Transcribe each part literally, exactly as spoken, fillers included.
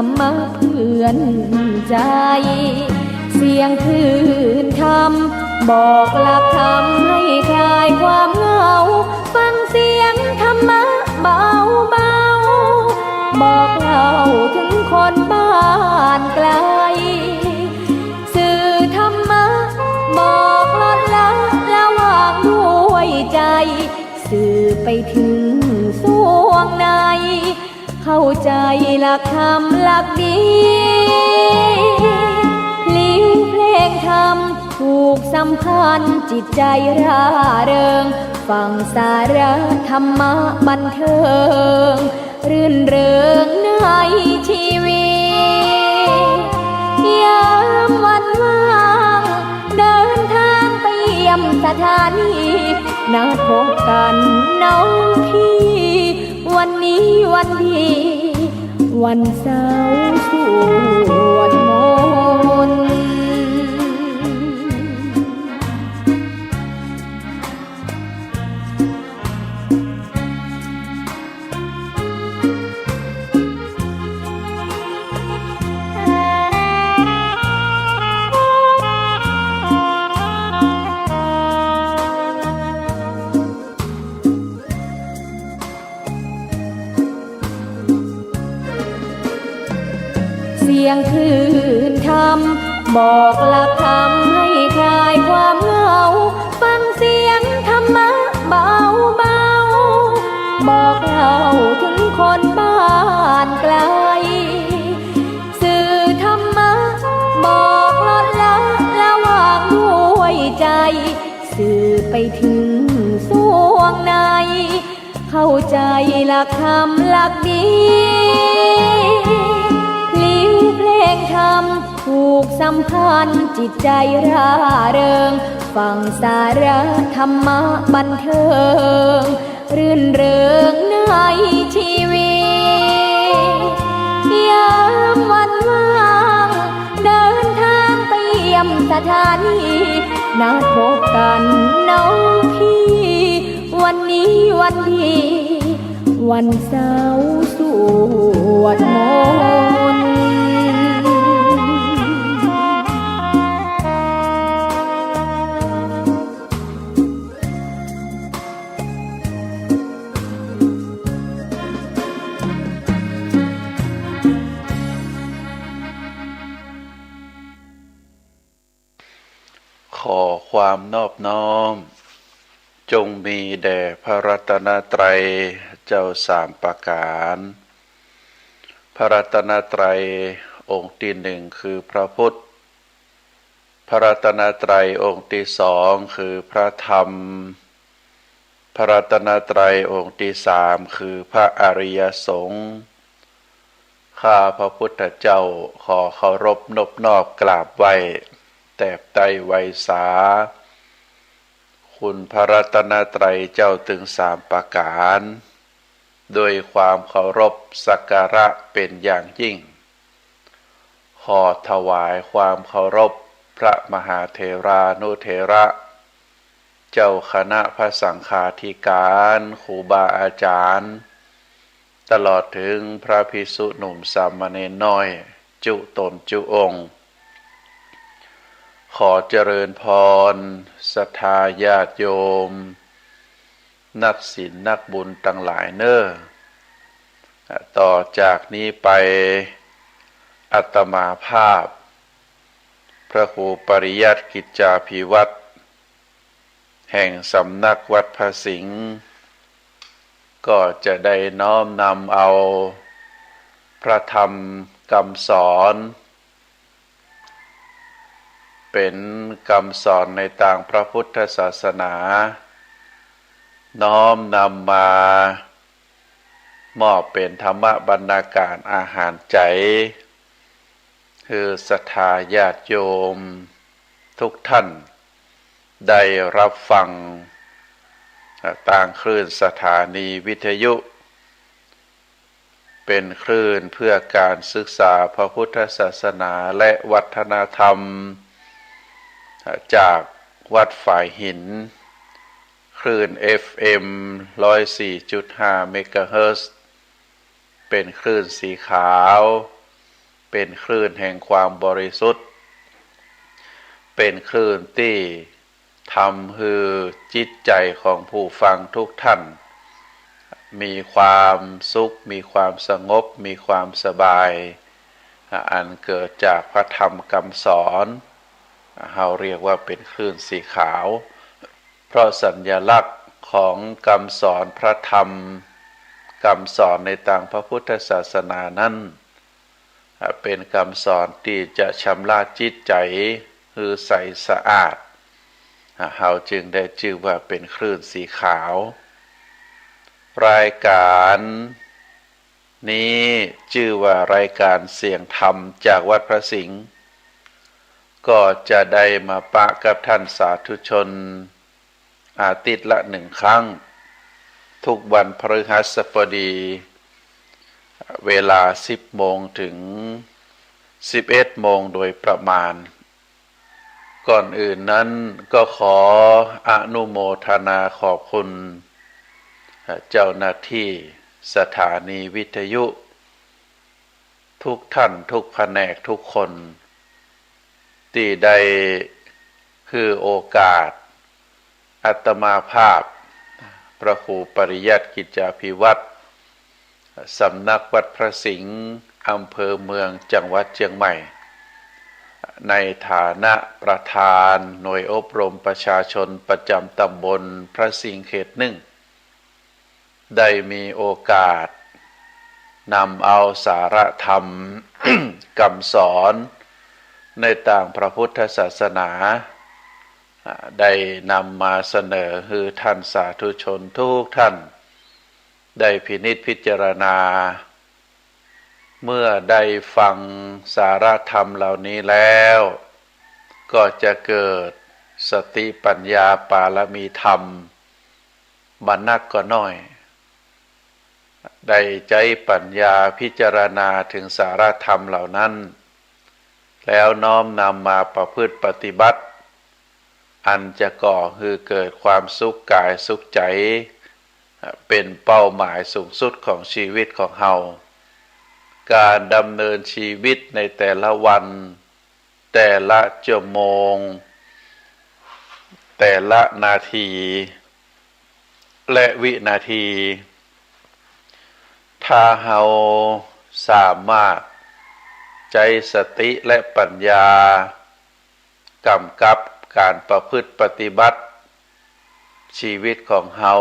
รรมะเปื้อนใจ เสียงคลื่นธรรม บอกหลักธรรมให้คลายความเหงา ฟังเสียงธรรมะเบาๆ บอกเล่าถึงคนบ้านไกล สื่อธรรมะ บอกลดละละวางด้วยใจ สื่อไปถึงส่วงใน เข้าใจหลักธรรมหลักดี พลิ้วเพลงธรรมผูกสัมพันธ์จิตใจร่าเริง ฟังสาระธรรมะบันเทิง รื่นเริงในชีวิต ยามวันว่าง เดินทางไปเยี่ยมสถานี นัดพบกันน้องพี่ วันนี้วันดี วันเสาร์สวดมนต์ เสียงคลื่นธรรม บอกหลักธรรมให้คลายความเหงา ฟังเสียงธรรมะเบาๆ บอกเล่าถึงคนบ้านไกล สื่อธรรมะ บอกลดละละวางด้วยใจ สื่อไปถึงส่วงใน เข้าใจหลักธรรมหลักดี พลิ้วเพลงธรรมผูกสัมพันธ์จิตใจร่าเริง ฟังสาระธรรมะบันเทิง รื่นเริงในชีวิต ยามวันว่าง เดินทางไปเยี่ยมสถานี นัดพบกันน้องพี่ วันนี้วันดี วันเสาร์สวดมนต์ ขอความนอบน้อม จงมีแด่พระรัตนตรัยเจ้าสามประก๋าน พระรัตนตรัยองค์ตี้หนึ่งคือพระพุทธ พระรัตนตรัยองค์ตี้สองคือพระธรรม พระรัตนตรัยองค์ตี้สามคือพระอริยสงฆ์ ข้าพระพุทธเจ้าขอเคารพนบนอบกราบไหว้ แตบใต้ไหว้สา คุณพระรัตนตรัยเจ้าตึงสามประก๋าน ด้วยความเคารพสักการะเป็นอย่างยิ่ง ขอถวายความเคารพพระมหาเถรานุเถระ เจ้าคณะพระสังฆาธิการ ครูบาอาจารย์ ตลอดถึงพระภิกษุหนุ่มสามเณรน้อย จุตนจุองค์ ขอเจริญพร ศรัทธาญาติโยม นักศีลนักบุญตังหลายเน่อ ต่อจากนี้ไป อาตมาภาพ พระครูปริยัติกิจจาภิวัตร แห่งสำนักวัดพระสิงห์ ก็จะได้น้อมนำเอาพระธรรมกำสอน เป๋นกำสอนในตางพระพุทธศาสนา น้อมนำมามอบเป๋นธรรมบรรณาการอาหารใจ๋ หื้อศรัทธาญาติโยมทุกท่านได้รับฟัง ตางคลื่นสถานีวิทยุ เป๋นคลื่นเพื่อการศึกษาพระพุทธศาสนาและวัฒนธรรม จากวัดฝายหิน คลื่น เอฟเอ็ม ร้อยสี่จุดห้า เมกะเฮิรตซ์ เป๋นคลื่นสีขาว เป็นคลื่นแห่งความบริสุทธิ์ เป็นคลื่นตี้ทำหื้อจิตใจ๋ของผู้ฟังทุกท่าน มีความสุข มีความสงบ มีความสบาย อันเกิดจากพระธรรมกำสอน เฮาเรียกว่าเป็นคลื่นสีขาว เพราะสัญลักษณ์ของกำสอนพระธรรม กำสอนในตางพระพุทธศาสนานั้น เป็นกำสอนตี้จะชำระจิตใจ๋หื้อใสสะอาด เฮาจึงได้จื้อว่าเป็นคลื่นสีขาว รายการนี้จื้อว่ารายการเสียงธรรมจากวัดพระสิงห์ ก็จะได้มาปะกับท่านสาธุชน อาทิตย์ละหนึ่งครั้ง ทุกวันพฤหัสบดี เวลาสิบโมงถึงสิบเอ็ดโมงโดยประมาณ ก่อนอื่นนั้นก็ขออนุโมทนาขอบคุณเจ้าหน้าที่สถานีวิทยุทุกท่าน ทุกแผนก ทุกคน ตี้ได้หื้อโอกาสอาตมาภาพ พระครูปริยัติกิจจาภิวัฒน์ สำนักวัดพระสิงห์ อำเภอเมือง จังหวัดเชียงใหม่ ในฐานะประธานหน่วยอบรมประชาชนประจำตำบลพระสิงห์เขตหนึ่ง ได้มีโอกาสนำเอาสาระธรรม กำสอนในตางพระพุทธศาสนา ได้นำมาเสนอหื้อท่านสาธุชนทุกท่าน ได้พินิจพิจารณา เมื่อได้ฟังสาระธรรมเหล่านี้แล้ว ก็จะเกิดสติปัญญาปารมีธรรม บ่นักก็น้อย ได้ใจ๊ปัญญาพิจารณาถึงสาระธรรมเหล่านั้น แล้วน้อมนำมาประพฤติปฏิบัติ อันจะก่อหื้อเกิดความสุขกายสุขใจ๋ เป็นเป้าหมายสูงสุดของชีวิตของเฮา การดำเนินชีวิตในแต่ละวัน แต่ละชั่วโมง แต่ละนาที และวินาที ถ้าเฮาสามารถใจ๊สติและปัญญากำกับการประพฤติปฏิบัติชีวิตของเฮา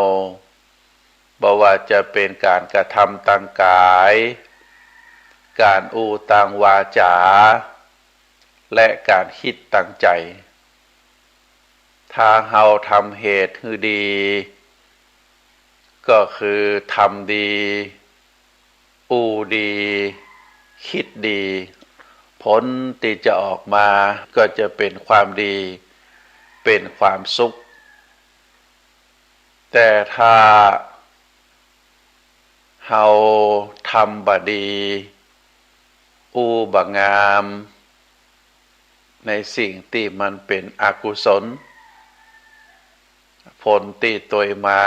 บ่ว่าจะเป็นการกระทำตางก๋าย การอู้ตางวาจา และการกึ๊ดตางใจ๋ ถ้าเฮาทำเหตุหื้อดี ก็คือทำดี อู้ดี กึ๊ดดี ผลตี้จะออกมาก็จะเป็นความดี เป็นความสุข แต่ถ้าเฮาทำบ่ดี อู้บ่งาม ในสิ่งตี้มันเป็นอกุศล ผลตี้ตวยมา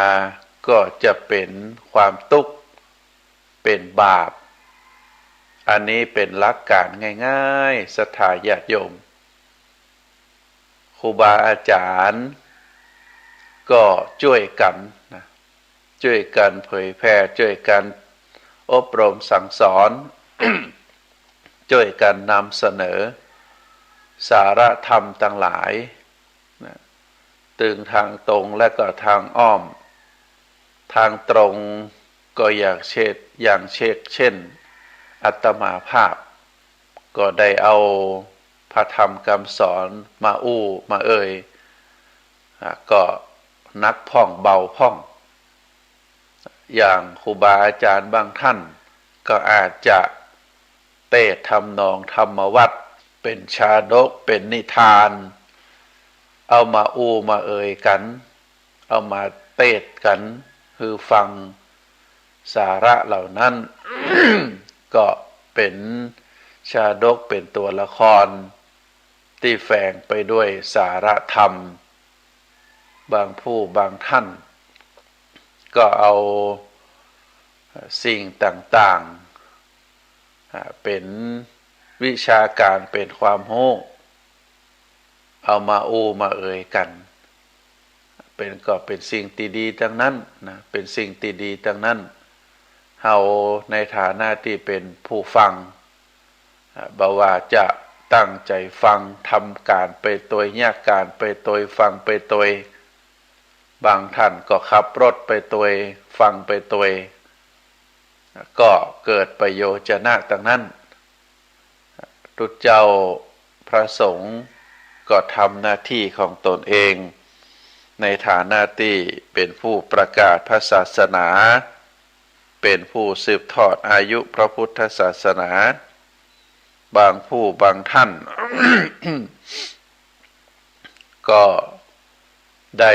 ก็จะเป็นความตุ๊กข์ เป็นบาป อันนี้เป็นหลักการง่ายๆ ศรัทธาญาติโยม ครูบาอาจ๋ารย์ก็จ้วยกั๋นนะ จ้วยกั๋นเผยแผ่ จ้วยกั๋นอบรมสั่งสอน จ้วยกั๋นนำเสนอสาระธรรมตังหลายนะ ตึงตางตรงและก็ตางอ้อม ตางตรงก็อย่างเช่น อย่างเช่น เช่น อาตมาภาพ ก็ได้เอาพระธรรมกำสอนมาอู้มาเอ่ย อ่ะ ก็หนักพ่องเบาพ่อง อย่างครูบาอาจ๋ารย์บางท่านก็อาจจะเตสน์ทำนองธรรมวัตร เป็นชาดก เป็นนิทาน เอามาอู้มาเอ่ยกั๋น เอามาเตสน์กั๋นหื้อฟัง สาระเหล่านั้น ก็เป็นชาดก เป็นตัวละคร ตี้แฝงไปด้วยสาระธรรม บางผู้บางท่านก็เอาสิ่งต่างๆ อ่า เป็น วิชาการเป๋นความฮู้ เอามาอู้มาเอ่ยกั๋น เป๋น ก็เป๋นสิ่งตี้ดีตังนั้นนะ เป๋นสิ่งตี้ดีตังนั้น เฮาในฐานะตี้เป๋นผู้ฟัง อ่า บ่ว่าจะตั้งใจ๋ฟัง ทำก๋านไปตวย เยียะก๋านไปตวย ฟังไปตวย บางท่านก็ขับรถไปตวย ฟังไปตวย ก็เกิดประโยชนะตังนั้น ตุ๊เจ้าพระสงฆ์ก็ทำหน้าตี้ของตนเอง ในฐานะตี้เป๋นผู้ประกาศพระศาสนา เป๋นผู้สืบทอดอายุพระพุทธศาสนา บางผู้บางท่าน ก็ได้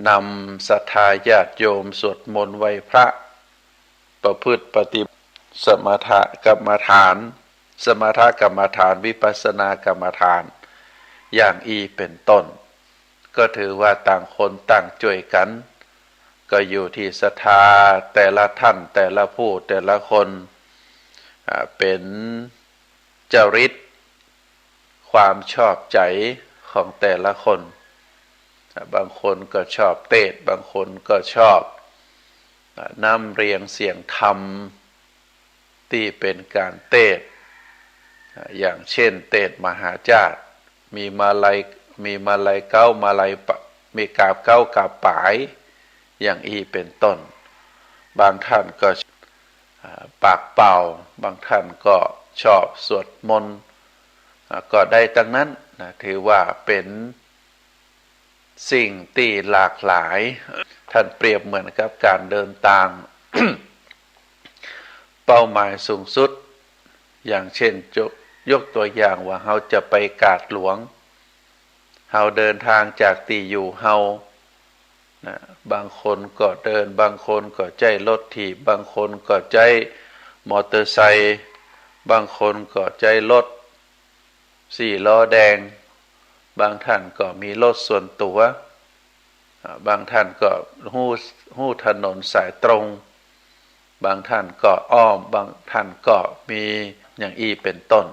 นำศรัทธาญาติโยมสวดมนต์ไหว้พระ ประพฤติปฏิบัติสมถกรรมฐาน สมถกรรมฐาน วิปัสสนากรรมฐาน อย่างอี้เป๋นต้น ก็ถือว่าต่างคนต่างจ้วยกั๋น ก็อยู่ตี้ศรัทธาแต่ละท่าน แต่ละผู้ แต่ละคน อ่า เป๋นจริต ความชอบใจ๋ของแต่ละคน บางคนก็ชอบเตสน์ บางคนก็ชอบ นำเรียงเสียงธรรมตี้เป๋นก๋านเตสน์ อย่างเช่น เตสน์มหาชาติ มีมาลัย มีมาลัยเก๊ามาลัยปะ มีกาบเก๊ากาบป๋าย อย่างอี้เป๋นต้น บางท่านก็ อ่า ปากเป่า บางท่านก็ชอบสวดมนต์ อ่า ก็ได้ตังนั้นนะ ถือว่าเป๋นสิ่งตี้หลากหลาย ท่านเปรียบเหมือนกับก๋านเดินตาง เป้าหมายสูงสุด อย่างเช่น ยก ยกตัวอย่างว่าเฮาจะไปกาดหลวง เฮาเดินตางจากตี้อยู่เฮา นะ บางคนก็เดิน บางคนก็ใจ๊รถถีบ บางคนก็ใจ๊มอเตอร์ไซค์ บางคนก็ใจ๊รถสี่ล้อแดง บางท่านก็มีรถส่วนตั๋ว อ่า บางท่านก็ฮู้ ฮู้ถนนสายตรง บางท่านก็อ้อม บางท่านก็มีอย่างอี้เป๋นต้น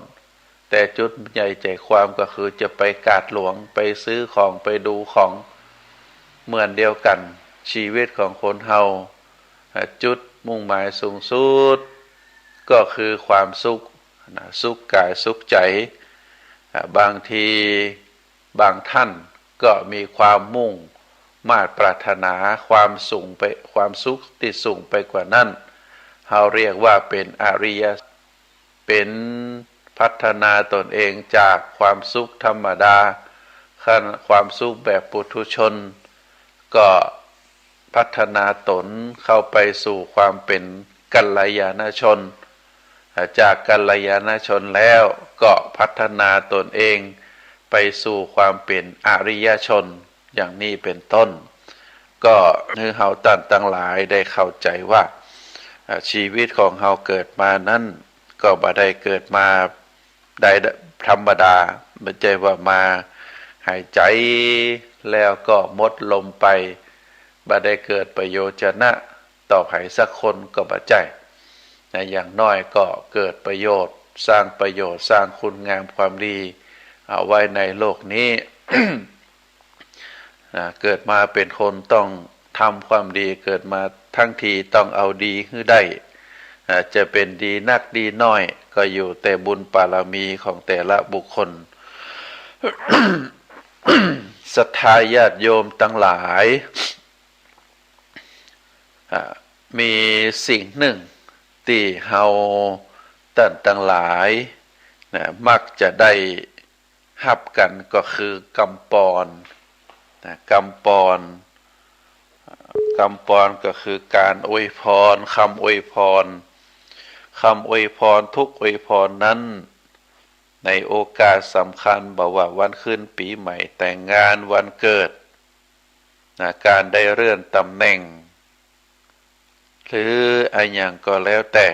แต่จุดใหญ่ใจ๋ความก็คือจะไปกาดหลวง ไปซื้อของ ไปดูของ เหมือนเดียวกั๋น ชีวิตของคนเฮา อ่า จุดมุ่งหมายสูงสุด ก็คือความสุขนะ สุขก๋ายสุขใจ๋ อ่า บางที บางท่านก็มีความมุ่งมาดปรารถนาความสูงไป ความสุขตี้สูงไปกว่านั้น เฮาเรียกว่าเป๋นอริยะ เป๋นพัฒนาตนเองจากความสุขธรรมดา ขั้นความสุขแบบปุถุชน ก็ พัฒนาตนเข้าไปสู่ความเป๋นกัลยาณชน จากกัลยาณชนแล้วก็พัฒนาตนเองไปสู่ความเป๋นอริยชน อย่างนี้เป๋นต้น ก็หื้อเฮาต้านตังหลายได้เข้าใจ๋ว่า อ่า ชีวิตของเฮาเกิดมานั้น ก็บ่ได้เกิดมา ได้ธรรมดา บ่ใจ้ว่ามาหายใจ๋แล้วก็หมดลมไป บ่ได้เกิดประโยชนะต่อใผสักคนก็บ่ใจ้นะ อย่างน้อยก็เกิดประโยชน์ สร้างประโยชน์ สร้างคุณงามความดีเอาไว้ในโลกนี้ นะ เกิดมาเป๋นคนต้องทำความดี เกิดมาทั้งทีต้องเอาดีหื้อได้ อ่า จะเป๋นดีนักดีน้อย ก็อยู่แต่บุญบารมีของแต่ละบุคคล ศรัทธาญาติโยมตังหลาย อ่า มีสิ่งนึ่งตี้เฮาต้านตังหลาย นะ มักจะได้ ฮับกั๋นก็คือกำปอน นะ กำปอน กำปอนก็คือก๋านอวยพร กำอวยพร กำอวยพร ทุกอวยพรนั้น ในโอกาสสำคัญ บ่ว่าวันขึ้นปี๋ใหม่ แต่งงาน วันเกิด นะ ก๋านได้เลื่อนตำแหน่ง หรืออะหยังก็แล้วแต่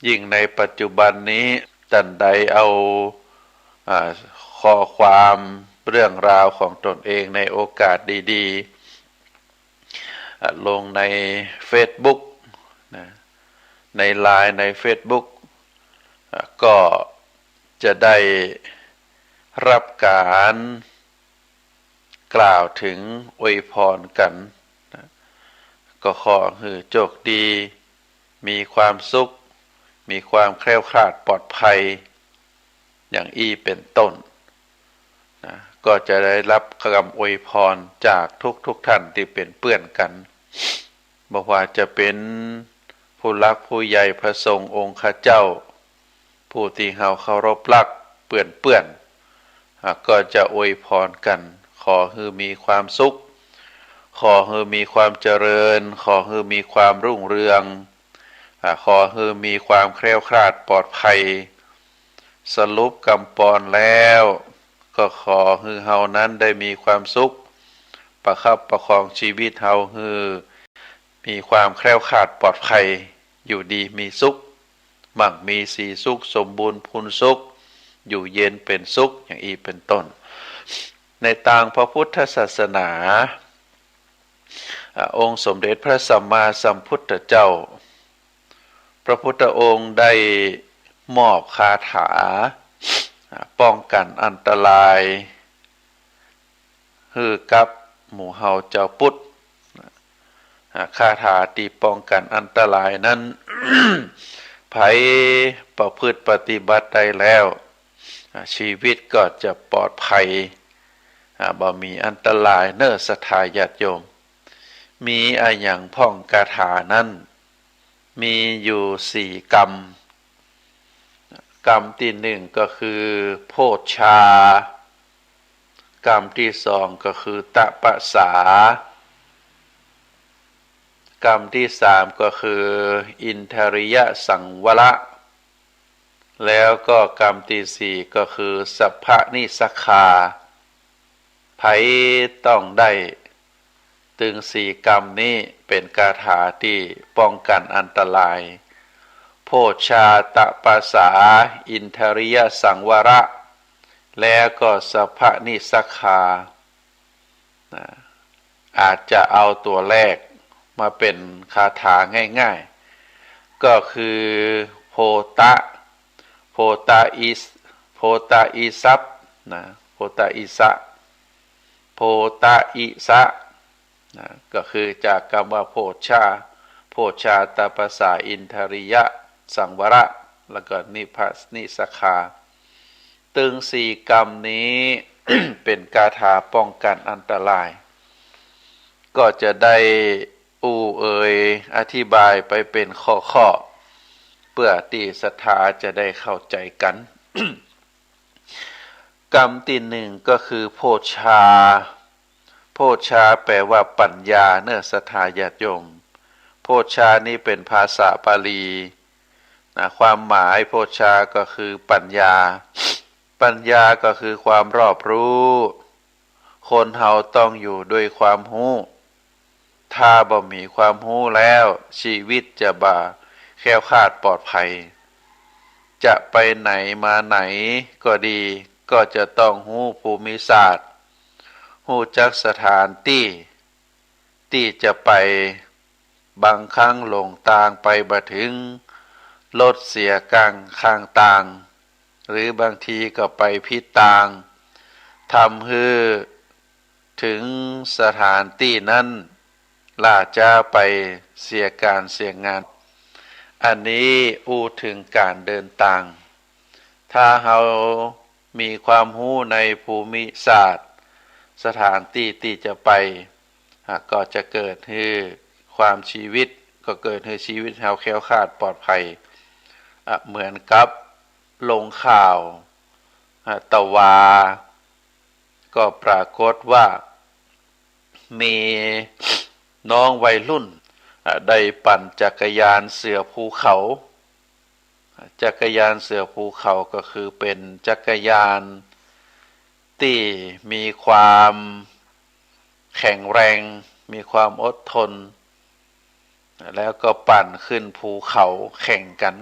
ยิ่งในปัจจุบันนี้ ต้านใดเอา อ่า ข้อความเรื่องราวของตนเองในโอกาสดีๆ อ่า ลงในเฟซบุ๊ก นะ ในไลน์ ในเฟซบุ๊ก ก็จะได้รับก๋านกล่าวเถิงอวยพรกั๋น ก็ขอหื้อโจคดี มีความสุข มีความแคล้วคลาดปลอดภัย อย่างอี้เป๋นต้นนะ ก็จะได้รับกำอวยพรจากทุกๆ ท่านตี้เป๋นเปื้อนกั๋น บ่ว่าจะเป๋นผู้หลักผู้ใหญ่พระสงฆ์องค์ข้าเจ้า ผู้ตี้เฮาเคารพฮักเปื้อนๆ อ่ะ ก็จะอวยพรกั๋น ขอหื้อมีความสุข ขอหื้อมีความเจริญ ขอหื้อมีความรุ่งเรือง อ่ะ ขอหื้อมีความแคล้วคลาดปลอดภัย สรุปกำปอนแล้ว ก็ขอหื้อเฮานั้นได้มีความสุข ประคับประคองชีวิตเฮาหื้อมีความแคล้วคลาดปลอดภัย อยู่ดีมีสุข มั่งมีศรีสุข สมบูรณ์พูนสุข อยู่เย็นเป๋นสุข อย่างอี้เป๋นต้น ในตางพระพุทธศาสนา อ่ะ องค์สมเด็จพระสัมมาสัมพุทธเจ้า พระพุทธองค์ได้มอบคาถา อ่ะ ป้องกั๋นอันตราย หื้อกับหมู่เฮาจาวปุทธ อ่ะ คาถาตี้ป้องกั๋นอันตรายนั้น ใผประพฤติปฏิบัติได้แล้ว อ่ะ ชีวิตก็จะปลอดภัย อ่ะ บ่มีอันตรายเน่อศรัทธาญาติโยม มีอะหยังพ่องคาถานั้น มีอยู่สี่กำ กำตี้หนึ่งก็คือโภชฌา กำตี้สองก็คือตะปะสา กำตี้สามก็คืออินทริยสังวระ แล้วก็กำตี้สี่ก็คือสัพพนิสสคา ใผต้องได้ ตึงสี่กำนี้เป๋นคาถาตี้ป้องกั๋นอันตราย โภชฌา ตะปะสา อินทริยสังวระ แล้วก็สัพพนิสสคา นะ อาจจะเอาตั๋วแรกมาเป๋นคาถาง่ายๆ ก็คือโพตะ โพตะอิส โพตะอิสัพ นะ โพตะอิสะ โพตะอิสะ นะ ก็คือจากกำว่าโภชฌา โภชฌา ตะปะสา อินทริยสังวระ แล้วก็นิพพานิสสคา ตึงสี่กำนี้ เป๋นคาถาป้องกั๋นอันตราย ก็จะได้อู้เอ่ยอธิบายไปเป๋นข้อๆ เปื้อตี้ศรัทธาจะได้เข้าใจ๋กั๋น กำตี้หนึ่งก็คือโภชฌา โภชฌาแปลว่าปัญญาเน่อศรัทธาญาติโยม โภชฌานี้เป๋นภาษาบาลี นะ ความหมายโภชฌาก็คือปัญญา ปัญญาก็คือความรอบรู้ คนเฮาต้องอยู่ด้วยความฮู้ ถ้าบ่มีความฮู้แล้ว ชีวิตจะบ่แคล้วคลาดปลอดภัย จะไปไหนมาไหนก็ดี ก็จะต้องฮู้ภูมิศาสตร์ ฮู้จักสถานตี้ ตี้จะไป บางครั้งหลงตางไปบ่ถึง รถเสียก๋างข้างตาง หรือบางทีก็ไปผิดตาง ทำหื้อ ถึงสถานตี้นั้น ล่าจ๊าไปเสียก๋านเสียงาน อันนี้อู้เถิงก๋านเดินตาง ถ้าเฮามีความฮู้ในภูมิศาสตร์ สถานตี้ตี้จะไป อ่ะ ก็จะเกิดหื้อความชีวิต ก็เกิดหื้อชีวิตเฮาแคล้วคลาดปลอดภัย อ่ะ เหมือนกับลงข่าว อ่ะ ตะวา ก็ปรากฏว่า มีน้องวัยรุ่น อ่ะ ได้ปั่นจักรยานเสือภูเขา จักรยานเสือภูเขาก็คือเป๋นจักรยานตี้มีความแข็งแรง มีความอดทน แล้วก็ปั่นขึ้นภูเขาแข่งกั๋น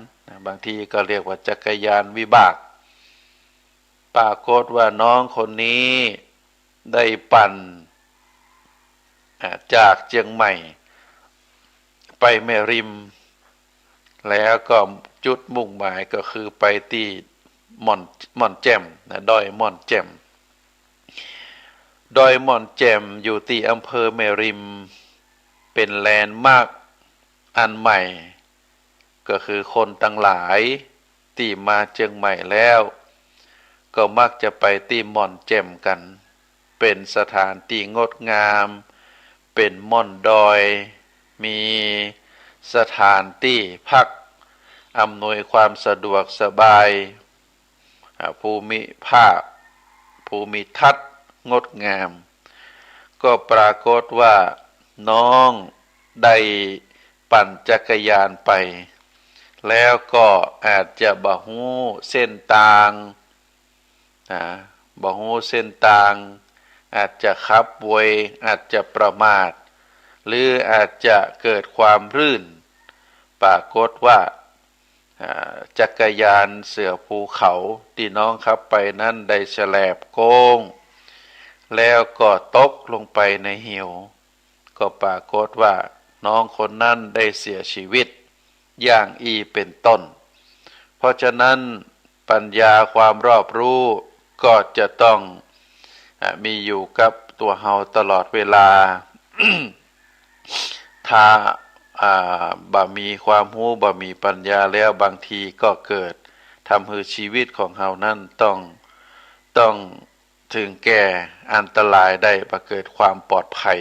บางทีก็เรียกว่าจักรยานวิบาก ปรากฏว่าน้องคนนี้ได้ปั่น อ่า จากเจียงใหม่ไปแม่ริม แล้วก็จุดมุ่งหมายก็คือไปตี้ม่อน ม่อนแจ่มนะ ดอยม่อนแจ่ม ดอยม่อนแจ่มอยู่ตี้อำเภอแม่ริม เป๋นแลนด์มาร์คอันใหม่ ก็คือคนตังหลายตี้มาเจียงใหม่แล้ว ก็มักจะไปตี้ม่อนแจ่มกั๋น เป๋นสถานตี้งดงาม เป๋นม่อนดอย มีสถานตี้พัก อำนวยความสะดวกสบาย อ่า ภูมิภาค ภูมิทัศน์งดงาม ก็ปรากฏว่าน้องได้ปั่นจักรยานไป แล้วก็อาจจะบ่ฮู้เส้นตาง นะ บ่ฮู้เส้นตาง อาจจะขับโวย อาจจะประมาท หรืออาจจะเกิดความรื่น ปรากฏว่า อ่า จักรยานเสือภูเขาตี้น้องขับไปนั้นได้แฉลบโก๊ง แล้วก็ตกลงไปในเหว ก็ปรากฏว่าน้องคนนั้นได้เสียชีวิต อย่างอี้เป๋นต้น เพราะฉะนั้นปัญญาความรอบรู้ก็จะต้อง อ่า มีอยู่กับตั๋วเฮาตลอดเวลา ถ้า อ่า บ่มีความฮู้ บ่มีปัญญาแล้ว บางทีก็เกิดทำหื้อชีวิตของเฮานั้นต้อง ต้อง เถิงแก่อันตรายได้ บ่เกิดความปลอดภัย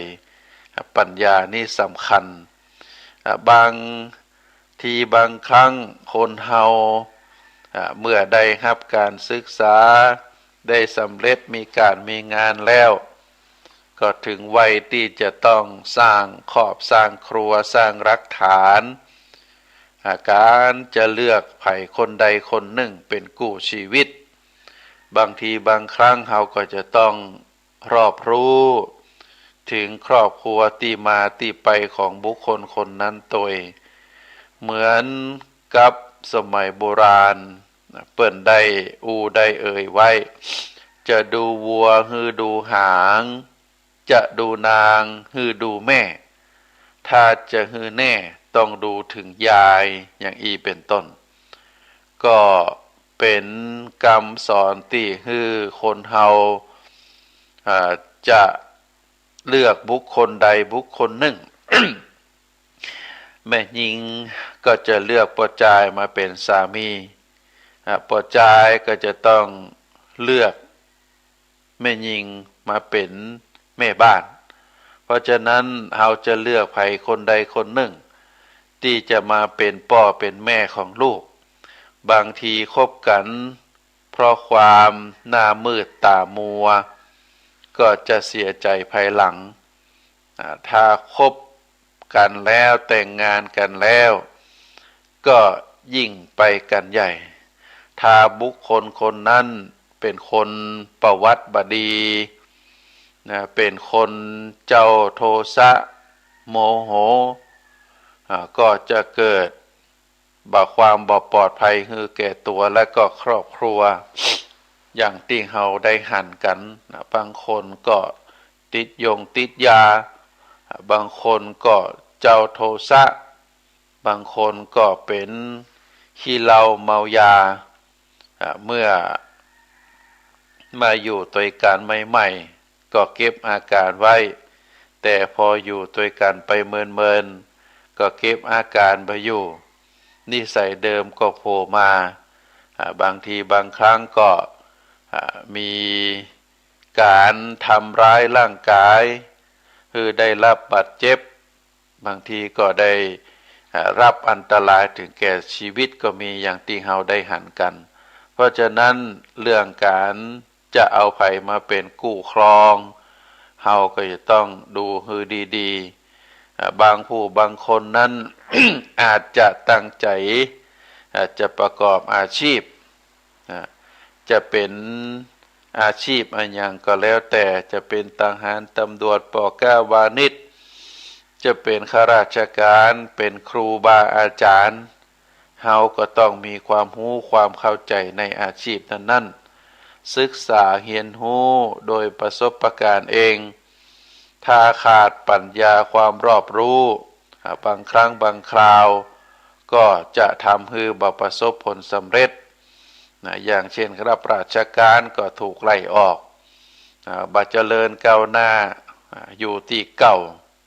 ปัญญานี่สำคัญ อ่า บางทีบางครั้งคนเฮา อ่า เมื่อได้ฮับก๋านศึกษา ได้สำเร็จมีก๋านมีงานแล้ว ก็เถิงวัยตี้จะต้องสร้างครอบสร้างครัว สร้างรากฐาน อ่า ก๋านจะเลือกใผคนใดคนนึ่งเป๋นกู้ชีวิต บางทีบางครั้งเฮาก็จะต้องรอบรู้เถิงครอบครัวตี้มาตี้ไปของบุคคลคนนั้นตวย เหมือนกับสมัยโบราณเปิ้นได้อู้ได้เอ่ยไว้ จะดูวัวหื้อดูหาง จะดูนางหื้อดูแม่ ถ้าจะหื้อแน่ต้องดูเถิงยาย อย่างอี้เป๋นต้น ก็เป๋นกำสอนตี้หื้อคนเฮา อ่า จะเลือกบุคคลใดบุคคลนึ่ง แม่ญิงก็จะเลือกป้อจายมาเป๋นสามี อ่า ป้อจายก็จะต้องเลือกแม่ญิงมาเป๋นแม่บ้าน เพราะฉะนั้นเฮาจะเลือกใผคนใดคนนึ่ง ตี้จะมาเป๋นป้อเป๋นแม่ของลูก บางทีคบกั๋นเพราะความหน้ามืดต๋ามัว ก็จะเสียใจ๋ภายหลัง อ่า ถ้าคบกั๋นแล้วแต่งงานกั๋นแล้ว ก็ยิ่งไปกั๋นใหญ่ ถ้าบุคคลคนนั้นเป๋นคนประวัติบ่ดี นะ เป๋นคนเจ้าโทสะโมโห อ่า ก็จะเกิด บ่า ความบ่ปลอดภัยหื้อแก่ตั๋วและก็ครอบครัว อย่างตี้เฮาได้หันกั๋นนะ บางคนก็ติดยงติดยา บางคนก็เจ้าโทสะ บางคนก็เป๋นขี้เหล้าเมายา อ่า เมื่อมาอยู่ตวยกั๋นใหม่ๆ ก็เก็บอาก๋านไว้ แต่พออยู่ตวยกั๋นไปเมินๆ ก็เก็บอาก๋านบ่อยู่ นิสัยเดิมก็โผล่มา อ่า บางทีบางครั้งก็ อ่า มีก๋านทำร้ายร่างกาย หื้อได้รับบาดเจ็บ บางทีก็ได้ อ่า รับอันตรายเถิงแก่ชีวิตก็มี อย่างตี้เฮาได้หันกั๋น เพราะฉะนั้นเรื่องก๋านจะเอาใผมาเป๋นกู้ครอง เฮาก็จะต้องดูหื้อดีๆ อ่า บางผู้บางคนนั้น อาจจะตั้งใจ๋ อ่า จะประกอบอาชีพ อ่า จะเป๋นอาชีพอะหยังก็แล้วแต่ จะเป๋นทหาร ตำรวจ ป้อก๊าวานิช จะเป๋นข้าราชก๋าน เป๋นครูบาอาจ๋ารย์ เฮาก็ต้องมีความฮู้ความเข้าใจ๋ในอาชีพนั้นๆ ศึกษาเฮียนฮู้โดยประสบการณ์เอง ถ้าขาดปัญญาความรอบรู้ อ่า บางครั้งบางคราว ก็จะทำหื้อบ่ประสบผลสำเร็จ นะ อย่างเช่น รับราชการก็ถูกไล่ออก อ่า บ่เจริญก้าวหน้า อ่า อยู่ตี้เก่า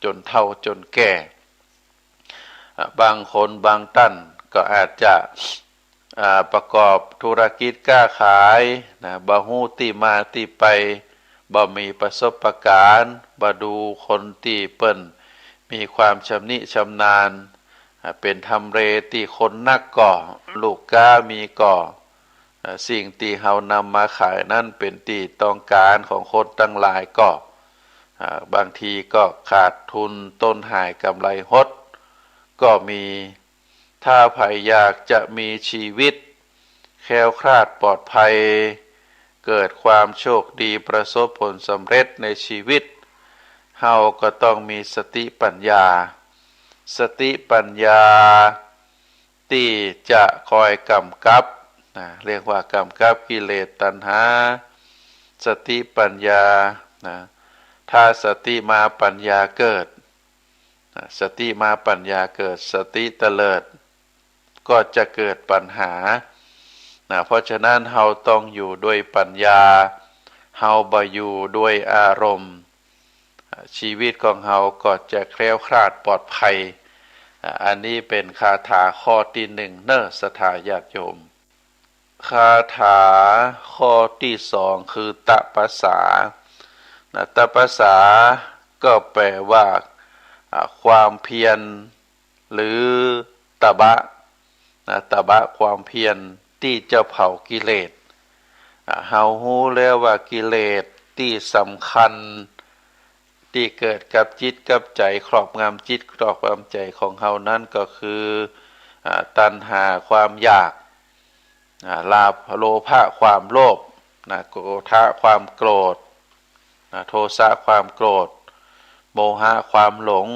จ๋นเฒ่าจ๋นแก่ อ่า บางคนบางต้านก็อาจจะ อ่า ประกอบธุรกิจค้าขาย นะ บ่ฮู้ตี้มาตี้ไป บ่มีประสบการณ์ บ่ดูคนตี้เปิ้นมีความชำนิชำนาญ อ่า เป๋นทำเลตี้คนนักก่อ ลูกค้ามีก่อ อ่า สิ่งตี้เฮานำมาขายนั้นเป๋นตี้ต้องก๋านของคนตังหลายก่อ อ่า บางทีก็ขาดทุน ต้นหายก๋ำไรหด ก็มี ถ้าใผอยากจะมีชีวิตแคล้วคลาดปลอดภัย เกิดความโชคดี ประสบผลสำเร็จในชีวิต เฮาก็ต้องมีสติปัญญา สติปัญญาตี้จะคอยก๋ำกับ นะ เรียกว่าก๋ำกับกิเลสตัณหา สติปัญญา นะ ถ้าสติมาปัญญาเกิด นะ สติมาปัญญาเกิด สติเตลิด ก็จะเกิดปัญหา นะ เพราะฉะนั้นเฮาต้องอยู่ด้วยปัญญา เฮาบ่อยู่ด้วยอารมณ์ อ่า ชีวิตของเฮาก็จะแคล้วคลาดปลอดภัย อ่า อันนี้เป๋นคาถาข้อตี้หนึ่งเน่อ ศรัทธาญาติโยม คาถาข้อตี้สองคือตะปะสา นะ ตะปะสาก็แปลว่า อ่า ความเพียร หรือตะบะ นะ ตะบะความเพียรตี้จะเผากิเลส อ่า เฮาฮู้แล้วว่ากิเลสตี้สำคัญ ตี้เกิดกับจิตกับใจ๋ ครอบงำจิตครอบงำใจ๋ของเฮานั้นก็คือ อ่า ตัณหาความอยาก อ่า ลาภ โลภะความโลภ นะ โกฏฐะความโกรธ นะ โทสะความโกรธ โมหะความหลง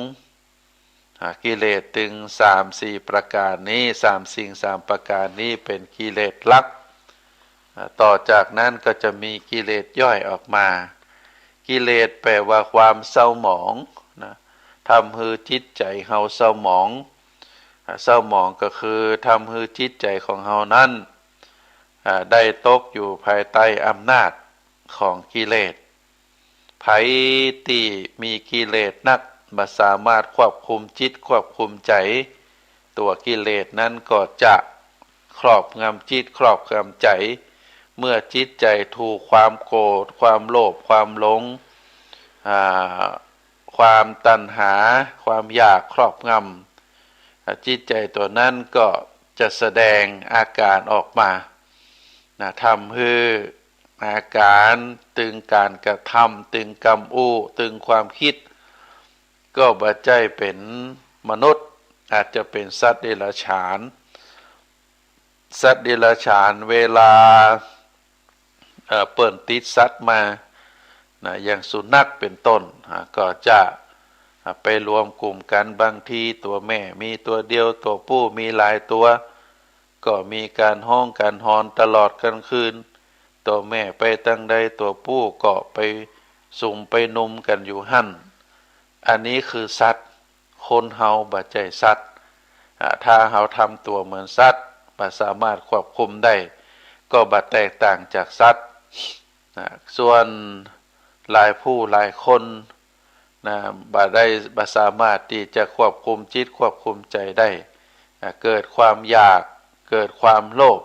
อ่า กิเลสตึงสามสี่ประก๋านนี้ สามสิ่งสามประก๋านนี้เป๋นกิเลสหลัก อ่า ต่อจากนั้นก็จะมีกิเลสย่อยออกมา กิเลสแปลว่าความเศร้าหมอง นะ ทำหื้อจิตใจ๋เฮาเศร้าหมอง อ่า เศร้าหมองก็คือทำหื้อจิตใจ๋ของเฮานั้น อ่า ได้ตกอยู่ภายใต้อำนาจของกิเลส ใผตี้มีกิเลสนัก บ่สามารถควบคุมจิตควบคุมใจ๋ ตั๋วกิเลสนั้นก็จะครอบงำจิตครอบงำใจ๋ เมื่อจิตใจ๋ถูกความโกรธ ความโลภ ความหลง อ่า ความตัณหา ความอยากครอบงำ อ่า จิตใจ๋ตั๋วนั้นก็จะแสดงอาก๋านออกมา นะ ทำหื้ออาก๋านตึงก๋านกระทำ ตึงกำอู้ ตึงความกึ๊ด ก็บ่ใจ้เป๋นมนุษย์ อาจจะเป๋นสัตว์เดรัจฉาน สัตว์เดรัจฉานเวลา เอ่อ เปิ้นติดสัตว์มา นะ อย่างสุนัขเป๋นต้น อ่า ก็จะ อ่า ไปรวมกลุ่มกั๋น บางทีตั๋วแม่มีตั๋วเดียว ตั๋วผู้มีหลายตั๋ว ก็มีก๋านฮ้องก๋านหอนตลอดก๋างคืน ตั๋วแม่ไปตางใดตั๋วผู้ก็ไปสุมไปนุมกั๋นอยู่หั้น อันนี้คือสัตว์ คนเฮาบ่ใจ้สัตว์ อ่า ถ้าเฮาทำตั๋วเหมือนสัตว์ บ่สามารถควบคุมได้ ก็บ่แตกต่างจากสัตว์ นะ ส่วนหลายผู้หลายคน นะ บ่ได้ บ่สามารถตี้จะควบคุมจิตควบคุมใจ๋ได้ อ่า เกิดความอยาก เกิดความโลภ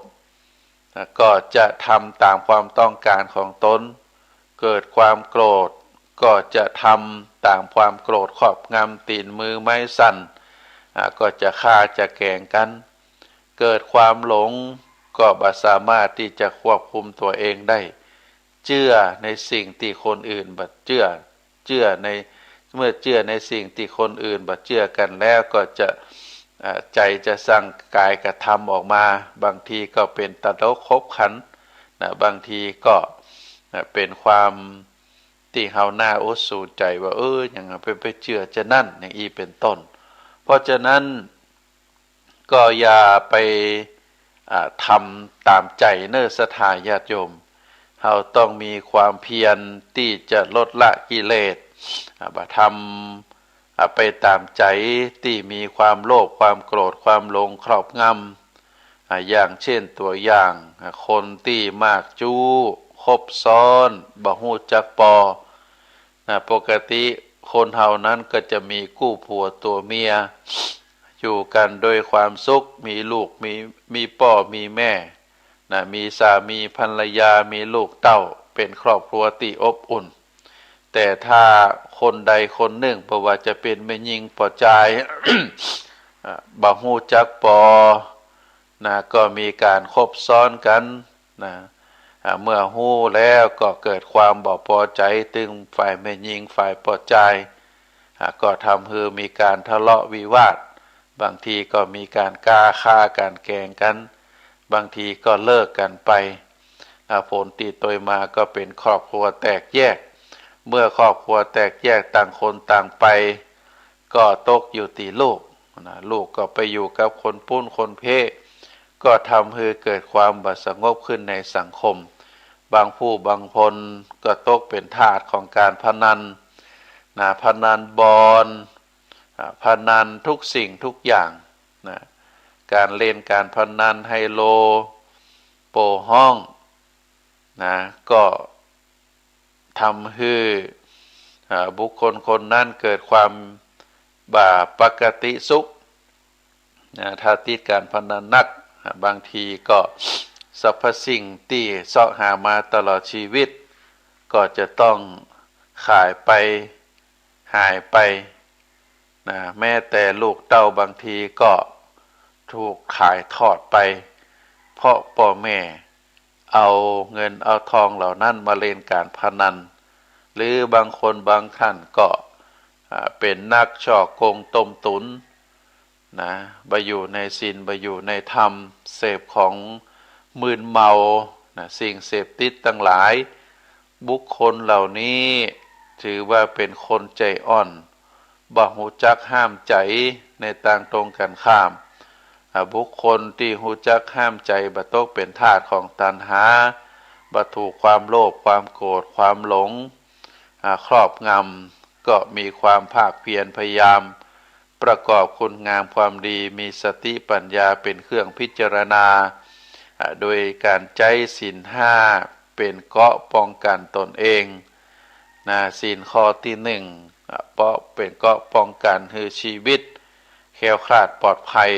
อ่า ก็จะทำตามความต้องก๋านของตน เกิดความโกรธ ก็จะทำตามความโกรธ ครอบงำ ตี๋นมือไม้สั่น อ่า ก็จะฆ่าจะแก๋งกั๋น เกิดความหลง ก็บ่สามารถตี้จะควบคุมตั๋วเองได้ เจื้อในสิ่งตี้คนอื่นบ่เจื้อ เจื้อใน เมื่อเจื้อในสิ่งตี้คนอื่นบ่เจื้อกั๋นแล้วก็จะ อ่า ใจ๋จะสั่งก๋ายกระทำออกมา บางทีก็เป๋นตลกขบขัน นะ บางทีก็ นะ เป๋นความตี้เฮาหน้าอดสูใจ๋ว่า เออ หยังไป ไปเจื้อจานั้น อย่างอี้เป๋นต้น เพราะฉะนั้น ก็อย่าไป อ่า ทำต๋ามใจ๋เน่อศรัทธาญาติโยม เฮาต้องมีความเพียรตี้จะลดละกิเลส อ่า บ่ทำ อ่า ไปต๋ามใจ๋ตี้มีความโลภ ความโกรธ ความหลงครอบงำ อ่า อย่างเช่นตั๋วอย่าง อ่า คนตี้มากจู๊ คบซ้อน บ่ฮู้จักปอ นะ ปกติคนเฮานั้นก็จะมีกู้ผัวตั๋วเมีย อยู่กั๋นโดยความสุข มีลูก มี มีป้อมีแม่ นะ มีสามีภรรยา มีลูกเต้า เป๋นครอบครัวตี้อบอุ่น แต่ถ้าคนใดคนนึ่ง บ่ว่าจะเป๋นแม่ญิงป้อจาย อ่า บ่ฮู้จักปอ นะ ก็มีก๋านคบซ้อนกั๋น นะ อ่า เมื่อฮู้แล้วก็เกิดความบ่ปอใจ๋ ตึงฝ่ายแม่ญิง ฝ่ายป้อจาย อ่า ก็ทำหื้อมีก๋านทะเลาะวิวาท บางทีก็มีก๋านก๊าฆ่าก๋านแก๋งกั๋น บางทีก็เลิกกั๋นไป อ่า ผลตี้ตวยมาก็เป๋นครอบครัวแตกแยก เมื่อครอบครัวแตกแยก ต่างคนต่างไป ก็ตกอยู่ตี้ลูก นะ ลูกก็ไปอยู่กับคนปู๊นคนเพ้ ก็ทำหื้อเกิดความบ่สงบขึ้นในสังคม บางผู้บางคนก็ตกเป๋นทาสของก๋านพนัน นะ พนันบอล อ่า พนันทุกสิ่งทุกอย่าง นะ ก๋านเล่นก๋านพนันไฮโล โป้ฮ้อง นะ ก็ทำหื้อ อ่า บุคคลคนนั้นเกิดความบ่ปกติสุข นะ ถ้าติดก๋านพนันนัก อ่า บางทีก็สรรพสิ่งตี้เซาะหามาตลอดชีวิต ก็จะต้องขายไป หายไป นะ แม้แต่ลูกเต้าบางทีก็ถูกขายทอดไป เพราะป้อแม่เอาเงินเอาทองเหล่านั้นมาเล่นก๋านพนัน หรือบางคนบางท่านก็ อ่า เป๋นนักฉ้อโกงต้มตุ๋น นะ บ่อยู่ในศีล บ่อยู่ในธรรม เสพของมึนเมา นะ สิ่งเสพติดตังหลาย บุคคลเหล่านี้ถือว่าเป๋นคนใจ๋อ่อน บ่ฮู้จักห้ามใจ๋ในตางตรงกั๋นข้าม อ่า บุคคลตี้ฮู้จักห้ามใจ๋ บ่ตกเป๋นทาสของตัณหา บ่ถูกความโลภ ความโกรธ ความหลง อ่า ครอบงำ ก็มีความภาคเพียรพยายาม ประกอบคุณงามความดี มีสติปัญญาเป๋นเครื่องพิจารณา อ่า โดยก๋านใจ๊ศีลห้าเป๋นเกราะป้องกั๋นตนเอง นะ ศีลข้อตี้หนึ่ง อ่า เป๋นเกราะป้องกั๋นหื้อชีวิตแคล้วคลาดปลอดภัย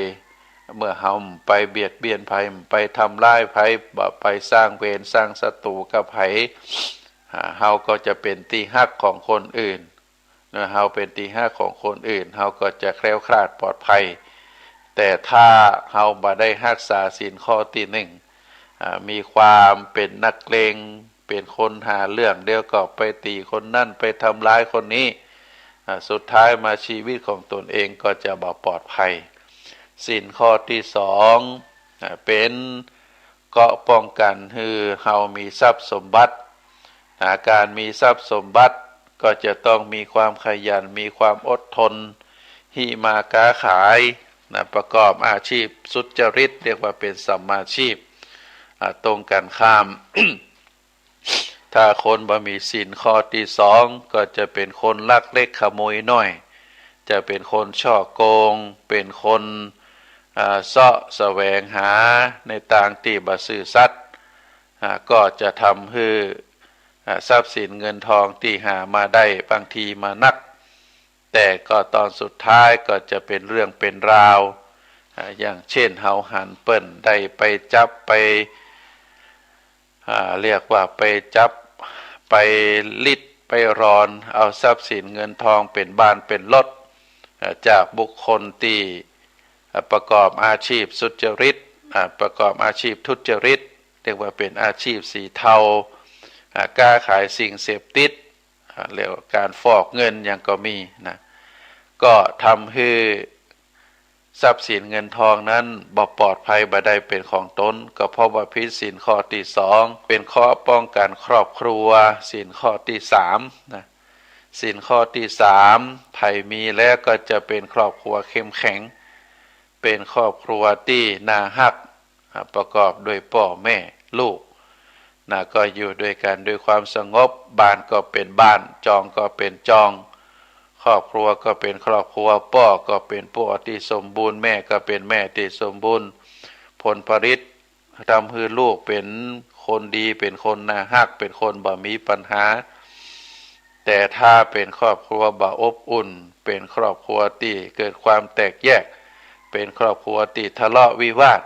เมื่อเฮาไปเบียดเบียนใผ ไปทำร้ายใผ บ่ไปสร้างเวรสร้างศัตรูกับใผ อ่า เฮาก็จะเป๋นตี้ฮักของคนอื่น นะ เฮาเป๋นตี้ฮักของคนอื่น เฮาก็จะแคล้วคลาดปลอดภัย แต่ถ้าเฮาบ่ได้ฮักษาศีลข้อตี้หนึ่ง อ่า มีความเป๋นนักเลง เป๋นคนหาเรื่อง เดี๋ยวก็ไปตี๋คนนั้น ไปทำร้ายคนนี้ อ่า สุดท้ายมาชีวิตของตนเองก็จะบ่ปลอดภัย ศีลข้อตี้สอง อ่า เป๋น เกราะป้องกั๋นหื้อเฮามีทรัพย์สมบัติ นะ ก๋านมีทรัพย์สมบัติก็จะต้องมีความขยัน มีความอดทน หิมาค้าขาย นะ ประกอบอาชีพสุจริต เรียกว่าเป๋นสัมมาชีพ อ่า ตรงกั๋นข้าม ถ้าคนบ่มีศีลข้อตี้สอง ก็จะเป๋นคนลักเล็กขโมยน้อย จะเป๋นคนฉ้อโกง เป๋นคน อ่า เซาะแสวงหาในตางตี้บ่ซื่อสัตย์ อ่า ก็จะทำหื้อ อ่า ทรัพย์สินเงินทองตี้หามาได้บางทีมานัก แต่ก็ตอนสุดท้ายก็จะเป๋นเรื่องเป๋นราว อ่า อย่างเช่น เฮาหันเปิ้นได้ไปจับไป อ่า เรียกว่าไปจับ ไปริด ไปรอน เอาทรัพย์สินเงินทองเป๋นบ้านเป๋นรถ อ่า จากบุคคลตี้ อ่า ประกอบอาชีพสุจริต อ่า ประกอบอาชีพทุจริต เรียกว่าเป๋นอาชีพสีเทา อ่า ค้าขายสิ่งเสพติด อ่า เรียกว่าก๋านฟอกเงินหยังก็มีนะ ก็ทำหื้อ ทรัพย์สินเงินทองนั้นบ่ปลอดภัย บ่ได้เป๋นของตน ก็เพราะว่าผิดศีลข้อตี้สอง เป๋นเกราะป้องกั๋นครอบครัว ศีลข้อตี้สามนะ ศีลข้อตี้สาม ใผมีแล้วก็จะเป๋นครอบครัวเข้มแข็ง เป๋นครอบครัวตี้น่าฮัก อ่า ประกอบด้วยป้อแม่ลูก นะ ก็อยู่ด้วยกั๋นด้วยความสงบ บ้านก็เป๋นบ้าน จองก็เป๋นจอง ครอบครัวก็เป๋นครอบครัว ป้อก็เป๋นป้อตี้สมบูรณ์ แม่ก็เป๋นแม่ตี้สมบูรณ์ ผลผลิต ทำหื้อลูกเป๋นคนดี เป๋นคนน่าฮัก เป๋นคนบ่มีปัญหา แต่ถ้าเป๋นครอบครัวบ่อบอุ่น เป๋นครอบครัวตี้เกิดความแตกแยก เป๋นครอบครัวตี้ทะเลาะวิวาท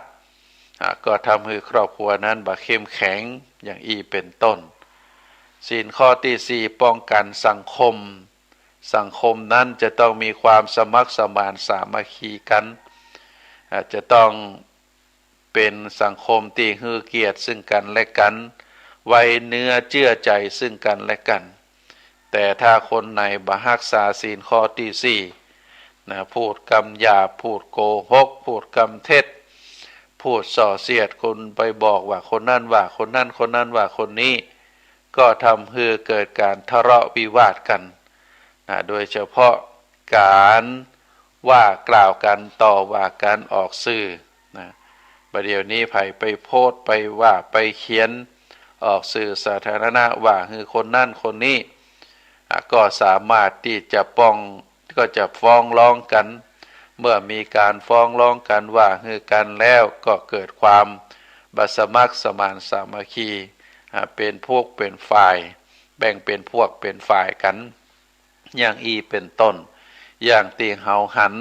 อ่า ก็ทำหื้อครอบครัวนั้นบ่เข้มแข็ง อย่างอี้เป๋นต้น ศีลข้อตี้สี่ ป้องกั๋นสังคม สังคมนั้นจะต้องมีความสมัครสมานสามัคคีกั๋น อ่า จะต้องเป๋นสังคมตี้หื้อเกียรติซึ่งกั๋นและกั๋น ไว้เนื้อเจื้อใจ๋ซึ่งกั๋นและกั๋น แต่ถ้าคนไหนบ่ฮักษาศีลข้อตี้สี่ นะ พูดกำหยาบ พูดโกหก พูดกำเท็จ พูดส่อเสียด คนไปบอกว่าคนนั้นว่าคนนั้น คนนั้นว่าคนนี้ ก็ทำหื้อเกิดก๋านทะเลาะวิวาทกั๋น นะ โดยเฉพาะก๋านว่ากล่าวกั๋น ต่อว่ากั๋นออกสื่อ นะ บ่าเดี่ยวนี้ใผไปโพสต์ ไปว่า ไปเขียนออกสื่อสาธารณะว่าหื้อคนนั้นคนนี้ อ่ะ ก็สามารถตี้จะป้อง ก็จะฟ้องร้องกั๋น เมื่อมีก๋านฟ้องร้องกั๋นว่าหื้อกั๋นแล้ว ก็เกิดความบ่สมัครสมานสามัคคี อ่ะ เป๋นพวกเป๋นฝ่าย แบ่งเป๋นพวกเป๋นฝ่ายกั๋น อย่างอี้เป๋นต้น อย่างตี้เฮาหัน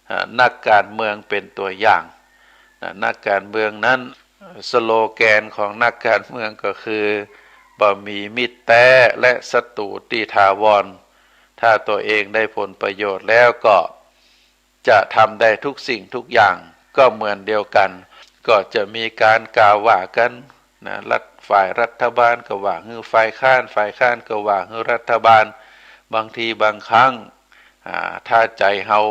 อ่า นักก๋านเมืองเป๋นตั๋วอย่าง อ่า นักก๋านเมืองนั้น สโลแกนของนักก๋านเมืองก็คือ บ่มีมิตรแต๊และศัตรู๋ตี้ถาวร ถ้าตั๋วเองได้ผลประโยชน์แล้วก็จะทำได้ทุกสิ่งทุกอย่าง ก็เหมือนเดียวกั๋น ก็จะมีก๋านกล่าวว่ากั๋น นะ รัฐ ฝ่ายรัฐบาลก็ว่าหื้อฝ่ายค้าน ฝ่ายค้านก็ว่าหื้อรัฐบาล บางทีบางครั้ง อ่า ถ้าใจ๋เฮา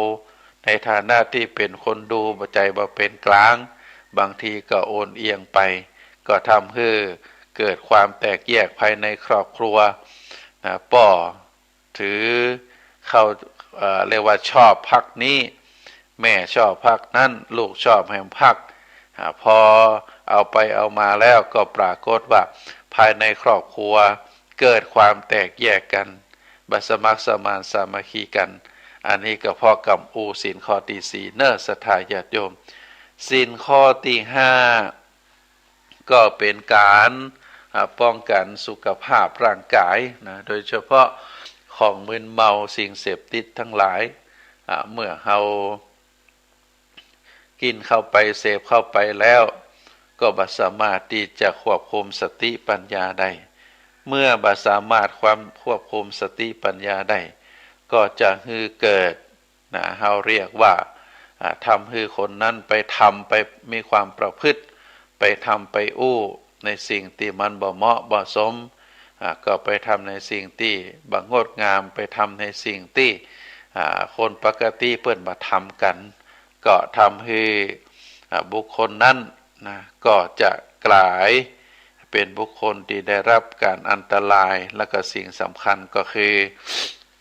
ในฐานะตี้เป๋นคนดู บ่ ใจ๋บ่เป๋นก๋าง บางทีก็โอนเอียงไป ก็ทำหื้อเกิดความแตกแยกภายในครอบครัว นะ ป้อ ถือเข้า เอ่อ เรียกว่าชอบพรรคนี้ แม่ชอบพรรคนั้น ลูกชอบแหมพรรค อ่า พอเอาไปเอามาแล้วก็ปรากฏว่าภายในครอบครัวเกิดความแตกแยกกั๋น บ่สมัครสมานสามัคคีกั๋น อันนี้ก็เพราะกำอู้ศีลข้อตี้สี่เน่อ ศรัทธาญาติโยม ศีลข้อตี้ห้า ก็เป๋นก๋าน อ่า ป้องกั๋นสุขภาพร่างก๋ายนะ โดยเฉพาะของมึนเมาสิ่งเสพติดตังหลาย อ่า เมื่อเฮากิ๋นเข้าไป เสพเข้าไปแล้ว ก็บ่สามารถตี้จะควบคุมสติปัญญาได้ เมื่อบ่สามารถความควบคุมสติปัญญาได้ ก็จะหื้อเกิด นะ เฮาเรียกว่า อ่า ทำหื้อคนนั้นไปทำ ไปมีความประพฤติ ไปทำไปอู้ในสิ่งตี้มันบ่เหมาะบ่สม อ่า ก็ไปทำในสิ่งตี้บ่งดงาม ไปทำในสิ่งตี้ อ่า คนปกติเปิ้นบ่ทำกั๋น ก็ทำหื้อ อ่า บุคคลนั้นนะ ก็จะก๋ายเป๋นบุคคลตี้ได้รับก๋านอันตราย แล้วก็สิ่งสำคัญก็คือ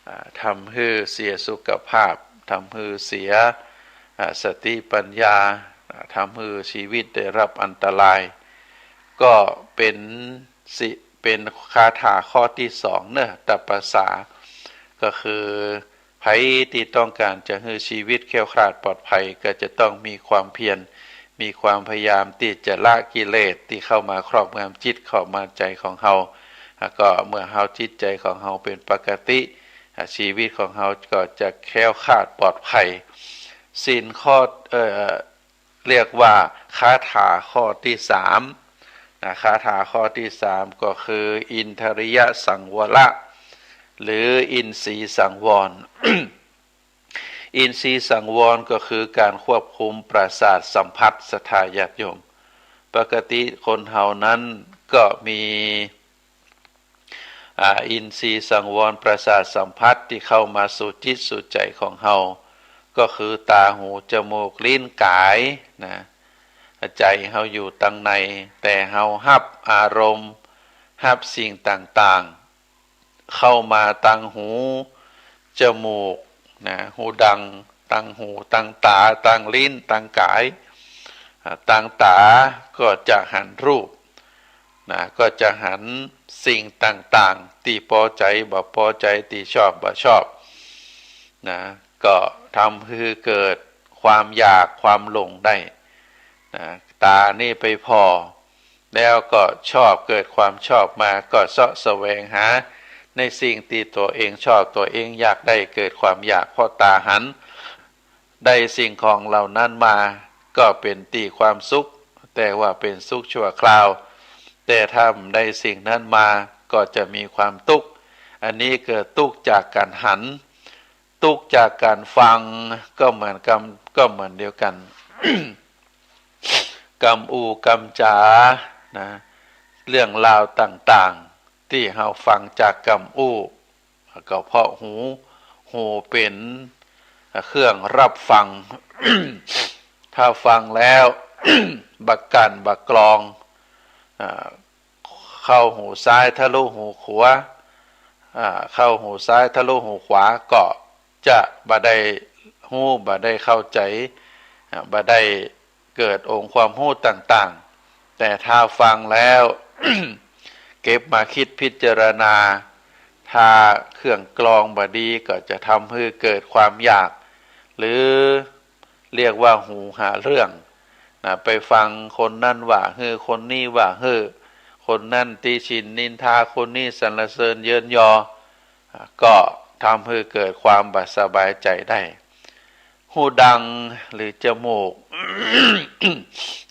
อ่า ทำหื้อเสียสุขภาพ ทำหื้อเสีย อ่า สติปัญญา อ่า ทำหื้อชีวิตได้รับอันตราย ก็เป๋นสิ เป๋นคาถาข้อตี้สองเน่อ ตัปปสา ก็คือ ใผตี้ต้องก๋านจะหื้อชีวิตแคล้วคลาดปลอดภัย ก็จะต้องมีความเพียร มีความพยายามตี้จะละกิเลสตี้เข้ามาครอบงำจิต ครอบงำใจ๋ของเฮา แล้วก็เมื่อเฮาจิตใจ๋ของเฮาเป๋นปกติ อ่า ชีวิตของเฮาก็จะแคล้วคลาดปลอดภัย ศีลข้อ เอ่อ เรียกว่าคาถาข้อตี้สามนะ คาถาข้อตี้สามก็คือ อินทริยสังวระ หรืออินทรีย์สังวร อินทรีย์สังวรก็คือก๋านควบคุมประสาทสัมผัส ศรัทธาญาติโยม ปกติคนเฮานั้นก็มี อ่า อินทรีย์สังวรประสาทสัมผัสตี้เข้ามาสู่จิตสู่ใจ๋ของเฮา ก็คือต๋า หู จมูก ลิ้น ก๋ายนะ ใจ๋เฮาอยู่ตังใน แต่เฮาฮับอารมณ์ ฮับสิ่งต่างๆ เข้ามาตังหู จมูกนะ ฮูดัง ตังหู ตังต๋า ตังลิ้น ตังก๋าย อ่า ตังต๋าก็จะหันรูป นะ ก็จะหันสิ่งต่างๆ ตี้ปอใจ๋ บ่ปอใจ๋ ตี้ชอบ บ่ชอบ นะ ก็ทำหื้อเกิดความอยากความหลงได้นะ ต๋านี่ไปผ่อ แล้วก็ชอบ เกิดความชอบมา ก็เซาะแสวงหาในสิ่งตี้ตั๋วเองชอบ ตั๋วเองอยากได้ เกิดความอยาก เพราะต๋าหัน ได้สิ่งของเหล่านั้นมา ก็เป๋นตี้ความสุข แต่ว่าเป๋นสุขชั่วคราว แต่ถ้าบ่ได้สิ่งนั้นมา ก็จะมีความตุ๊กข์ อันนี้เกิดตุ๊กข์จากก๋านหัน ตุ๊กข์จากก๋านฟัง ก็เหมือนกำ ก็เหมือนเดียวกั๋น กำอู้กำจ๋านะ เรื่องราวต่างๆ ตี้เฮาฟังจากกำอู้ ก็เพราะหู หูเป๋นเครื่องฮับฟัง ถ้าฟังแล้ว บ่กั๋นบ่กรอง อ่า เข้าหูซ้ายทะลุหูขวา อ่า เข้าหูซ้ายทะลุหูขวา ก็จะบ่ได้ฮู้ บ่ได้เข้าใจ๋ อ่า บ่ได้เกิดองค์ความฮู้ต่างๆ แต่ถ้าฟังแล้ว เก็บมาคิดพิจารณา ถ้าเครื่องกรองบ่ดี ก็จะทำหื้อเกิดความอยาก หรือ เรียกว่าหูหาเรื่องนะ ไปฟังคนนั้นว่าหื้อ คนนี้ว่าหื้อ คนนั้นติฉินนินทา คนนี้สรรเสริญเยินยอ อ่า ก็ทำหื้อเกิดความบ่สบายใจ๋ได้ หูดังหรือจมูก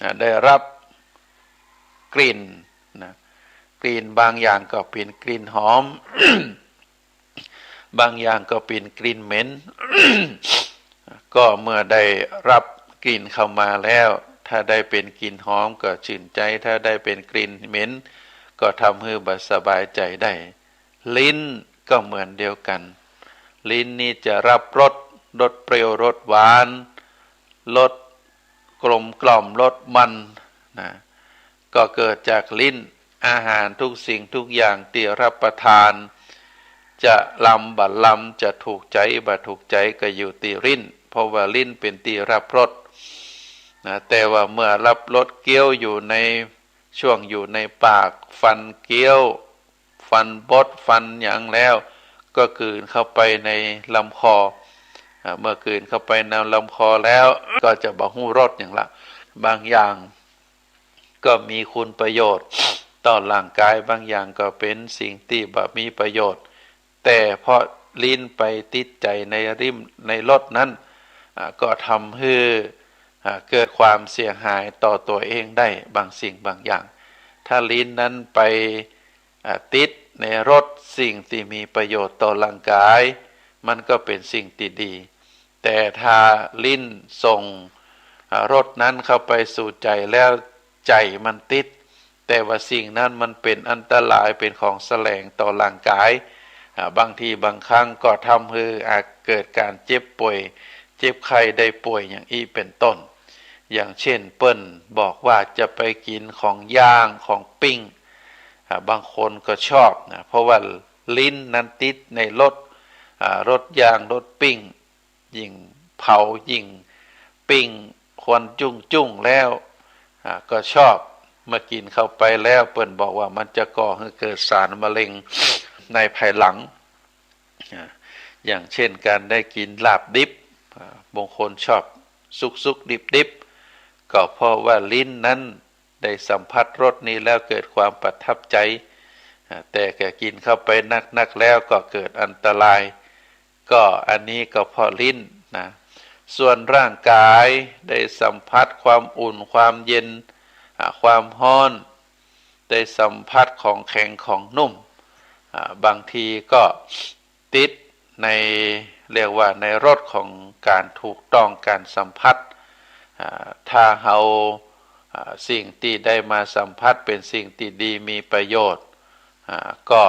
อ่า ได้ฮับกลิ่นนะ กลิ่นบางอย่างก็เป๋นกลิ่นหอม บางอย่างก็เป๋นกลิ่นเหม็น ก็เมื่อได้ฮับกลิ่นเข้ามาแล้ว ถ้าได้เป๋นกลิ่นหอมก็จื่นใจ๋ ถ้าได้เป๋นกลิ่นเหม็น ก็ทำหื้อบ่สบายใจ๋ได้ ลิ้นก็เหมือนเดียวกั๋น ลิ้นนี้จะฮับรส รสเปรี้ยว รสหวาน รสกลมกล่อม รสมันนะ ก็เกิดจากลิ้น อาหารทุกสิ่งทุกอย่างตี้ฮับประทาน จะลำบ่ลำ จะถูกใจ๋บ่ถูกใจ๋ ก็อยู่ตี้ลิ้น เพราะว่าลิ้นเป๋นตี้ฮับรสนะ แต่ว่าเมื่อฮับรสเคี้ยวอยู่ใน ช่วงอยู่ในปาก ฟันเคี้ยว ฟันบด ฟันหยังแล้ว ก็กลืนเข้าไปในลำคอ อ่า เมื่อกลืนเข้าไปในลำคอแล้ว ก็จะบ่ฮู้รสหยังละ บางอย่าง ก็มีคุณประโยชน์ต่อร่างกาย บางอย่างก็เป๋นสิ่งตี้บ่มีประโยชน์ แต่เพราะลิ้นไปติดใจ๋ในริม ในรสนั้น อ่า ก็ทำหื้อ อ่า เกิดความเสียหายต่อตั๋วเองได้บางสิ่งบางอย่าง ถ้าลิ้นนั้นไป อ่า ติดในรสสิ่งตี้มีประโยชน์ต่อร่างกาย มันก็เป๋นสิ่งตี้ดี แต่ถ้าลิ้นส่ง อ่า รสนั้นเข้าไปสู่ใจ๋แล้ว ใจ๋มันติด แต่ว่าสิ่งนั้นมันเป๋นอันตราย เป๋นของแสลงต่อร่างกาย อ่า บางทีบางครั้งก็ทำหื้อ อ่า เกิดก๋านเจ็บป่วย เจ็บไข้ได้ป่วยอย่างอี้เป๋นต้น อย่างเช่นเปิ้นบอกว่าจะไปกิ๋นของย่างของปิ้ง อ่า บางคนก็ชอบนะ เพราะว่าลิ้นนั้นติดในรส อ่า รสย่างรสปิ้ง ยิ่งเผายิ่งปิ้งควันจุ้งๆ แล้ว อ่า ก็ชอบ เมื่อกิ๋นเข้าไปแล้ว เปิ้นบอกว่ามันจะก่อหื้อเกิดสารมะเร็งในภายหลัง อ่า อย่างเช่นก๋านได้กิ๋นลาบดิบ อ่า บางคนชอบสุกๆ ดิบๆ ก็เพราะว่าลิ้นนั้นได้สัมผัสรสนี้แล้วเกิดความประทับใจ๋ อ่า แต่ก็กิ๋นเข้าไปนักๆ แล้วก็เกิดอันตราย ก็อันนี้ก็เพราะลิ้นนะ ส่วนร่างกายได้สัมผัสความอุ่นความเย็น อ่า ความฮ้อน ได้สัมผัสของแข็งของนุ่ม อ่า บางทีก็ติดใน เรียกว่าในรสของก๋านถูกต้อง ก๋านสัมผัส อ่า ถ้าเฮา อ่า สิ่งตี้ได้มาสัมผัสเป๋นสิ่งตี้ดีมีประโยชน์ อ่า ก็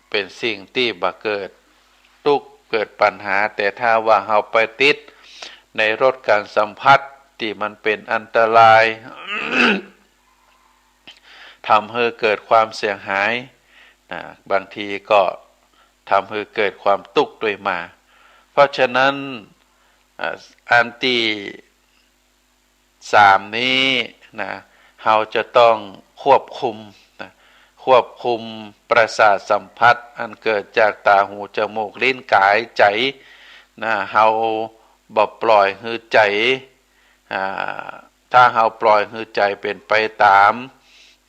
เป๋นสิ่งตี้บ่เกิดตุ๊กข์เกิดปัญหา แต่ถ้าว่าเฮาไปติดในรสก๋านสัมผัสตี้มันเป๋นอันตราย ทำหื้อเกิดความเสียหายนะ บางทีก็ทำหื้อเกิดความตุ๊กข์ตวยมา เพราะฉะนั้น อ่า อันตี้ สามนี้นะ เฮาจะต้องควบคุมนะ ควบคุมประสาทสัมผัสอันเกิดจากต๋า หู จมูก ลิ้น ก๋าย ใจ๋ นะ เฮาบ่ปล่อยหื้อใจ๋ อ่า ถ้าเฮาปล่อยหื้อใจ๋เป๋นไปต๋าม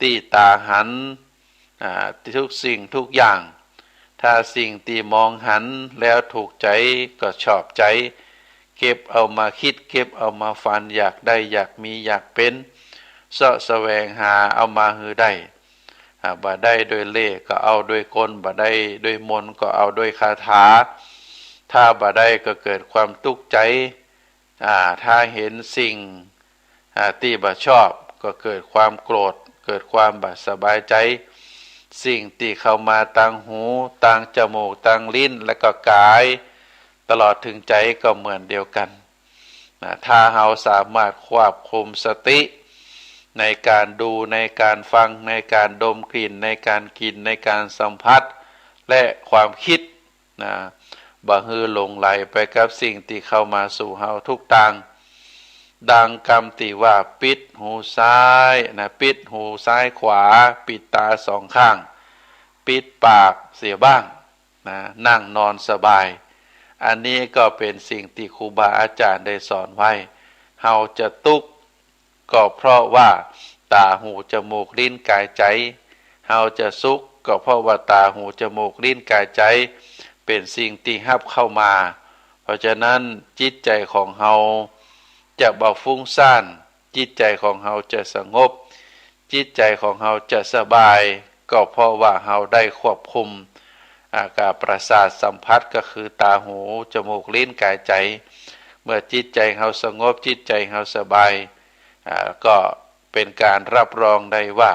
ตี้ต๋าหัน อ่า ทุกสิ่งทุกอย่าง ถ้าสิ่งตี้มองหันแล้วถูกใจ๋ก็ชอบใจ๋ เก็บเอามาคิด เก็บเอามาฝัน อยากได้ อยากมี อยากเป๋น เซาะแสวงหาเอามาหื้อได้ อ่า บ่ได้ด้วยเล่ห์ก็เอาด้วยกล บ่ได้ด้วยมนต์ก็เอาด้วยคาถา ถ้าบ่ได้ก็เกิดความตุ๊กข์ใจ๋ อ่า ถ้าหันสิ่ง อ่า ตี้บ่ชอบก็เกิดความโกรธ เกิดความบ่สบายใจ๋ สิ่งตี้เข้ามาตางหู ตางจมูก ตางลิ้น และก็ก๋าย ตลอดเถิงใจ๋ก็เหมือนเดียวกั๋น นะ ถ้าเฮาสามารถควบคุมสติในก๋านดู ในก๋านฟัง ในก๋านดมกลิ่น ในก๋านกิ๋น ในก๋านสัมผัส และความคิด นะ บ่หื้อหลงใหลไปกับสิ่งตี้เข้ามาสู่เฮาทุกตาง ดังกำตี้ว่าปิดหูซ้าย นะ ปิดหูซ้ายขวา ปิดต๋าสองข้าง ปิดปากเสียบ้าง นะ นั่งนอนสบาย อันนี้ก็เป๋นสิ่งตี้ครูบาอาจ๋ารย์ได้สอนไว้ เฮาจะตุ๊กข์ ก็เพราะว่าต๋าหูจมูกลิ้นก๋ายใจ๋ เฮาจะสุขก็เพราะว่าต๋าหูจมูกลิ้นก๋ายใจ๋เป๋นสิ่งตี้ฮับเข้ามา เพราะฉะนั้นจิตใจ๋ของเฮาจะบ่ฟุ้งซ่าน จิตใจ๋ของเฮาจะสงบ จิตใจ๋ของเฮาจะสบาย ก็เพราะว่าเฮาได้ควบคุม อ่า ก๋านประสาทสัมผัสก็คือต๋าหูจมูกลิ้นก๋ายใจ๋ เมื่อจิตใจ๋เฮาสงบ จิตใจ๋เฮาสบาย อ่า ก็เป๋นก๋านรับรองได้ว่า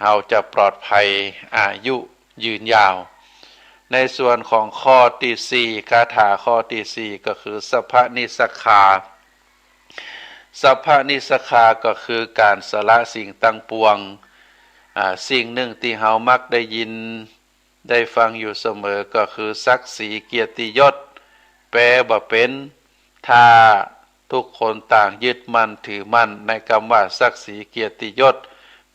เฮาจะปลอดภัย อายุยืนยาว ในส่วนของข้อตี้สี่ คาถาข้อตี้สี่ก็คือสัพพนิสสขา สัพพนิสสขาก็คือก๋านสละสิ่งตังปวง อ่า สิ่งนึ่งตี้เฮามักได้ยิน ได้ฟังอยู่เสมอก็คือศักดิ์ศรีเกียรติยศ แป๋บ่เป๋น ถ้าทุกคนต่างยึดมั่นถือมั่นในกำว่าศักดิ์ศรีเกียรติยศ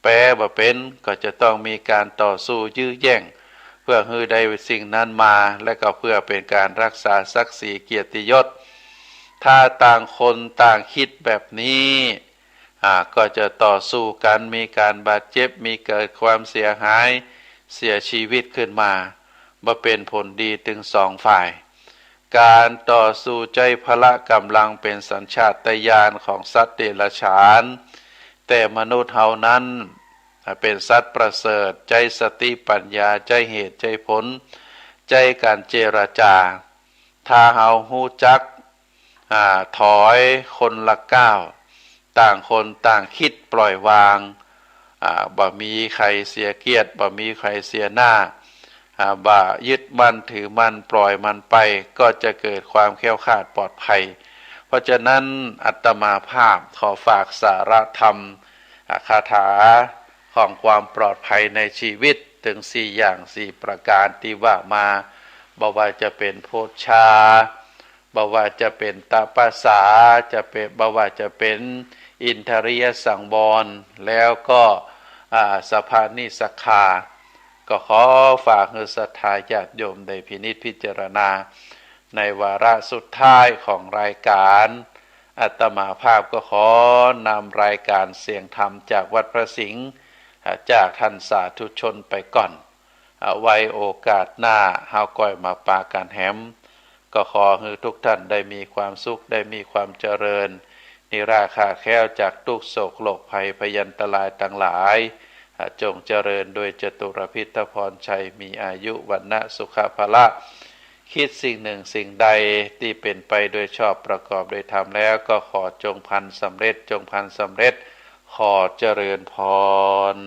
แป๋บ่เป๋น ก็จะต้องมีก๋านต่อสู้ยื้อแย่ง เพื่อหื้อได้สิ่งนั้นมา และก็เพื่อเป๋นก๋านรักษาศักดิ์ศรีเกียรติยศ ถ้าต่างคนต่างกึ๊ดแบบนี้ อ่า ก็จะต่อสู้กั๋น มีก๋านบาดเจ็บ มีเกิดความเสียหาย เสียชีวิตขึ้นมา บ่เป๋นผลดีตึงสองฝ่าย ก๋านต่อสู้ใจ๊พละก๋ำลังเป๋นสัญชาตญาณของสัตว์เดรัจฉาน แต่มนุษย์เฮานั้น อ่า เป๋นสัตว์ประเสริฐ ใจ๊สติปัญญา ใจ๊เหตุ ใจ๊ผล ใจ๊ก๋านเจรจา ถ้าเฮาฮู้จัก อ่า ถอยคนละก้าว ต่างคนต่างกึ๊ดปล่อยวาง อ่า บ่มีใผเสียเกียรติ บ่มีใผเสียหน้า อ่า บ่ยึดมั่นถือมั่น ปล่อยมันไป ก็จะเกิดความแคล้วคลาดปลอดภัย เพราะฉะนั้นอาตมาภาพขอฝากสาระธรรม อ่า คาถาของความปลอดภัยในชีวิต ตึงสี่อย่างสี่ประก๋านตี้ว่ามา บ่ว่าจะเป๋นโภชฌา บ่ว่าจะเป๋นตะปะสา จะเป๋น บ่ว่าจะเป๋นอินทริยสังวร แล้วก็ อ่า สัพพนิสสขา ก็ขอฝากหื้อศรัทธาญาติโยมได้พินิจพิจารณา ในวาระสุดท้ายของรายก๋าน อาตมาภาพก็ขอนำรายก๋านเสียงธรรมจากวัดพระสิงห์ อ่า จากท่านสาธุชนไปก่อน อ่า ไว้โอกาสหน้าเฮาก่อยมาปะกั๋นแหม ก็ขอหื้อทุกท่านได้มีความสุข ได้มีความเจริญ นิราขาดแคล้วจากตุ๊กข์โศกโรคภัยพยันตรายตังหลาย อ่า จงเจริญด้วยจตุรพิธพรชัย มีอายุวรรณะสุขะพละ กึ๊ดสิ่งนึ่งสิ่งใดตี้เป๋นไปโดยชอบประกอบโดยธรรมแล้ว ก็ขอจงพลันสำเร็จ จงพลันสำเร็จ ขอเจริญพร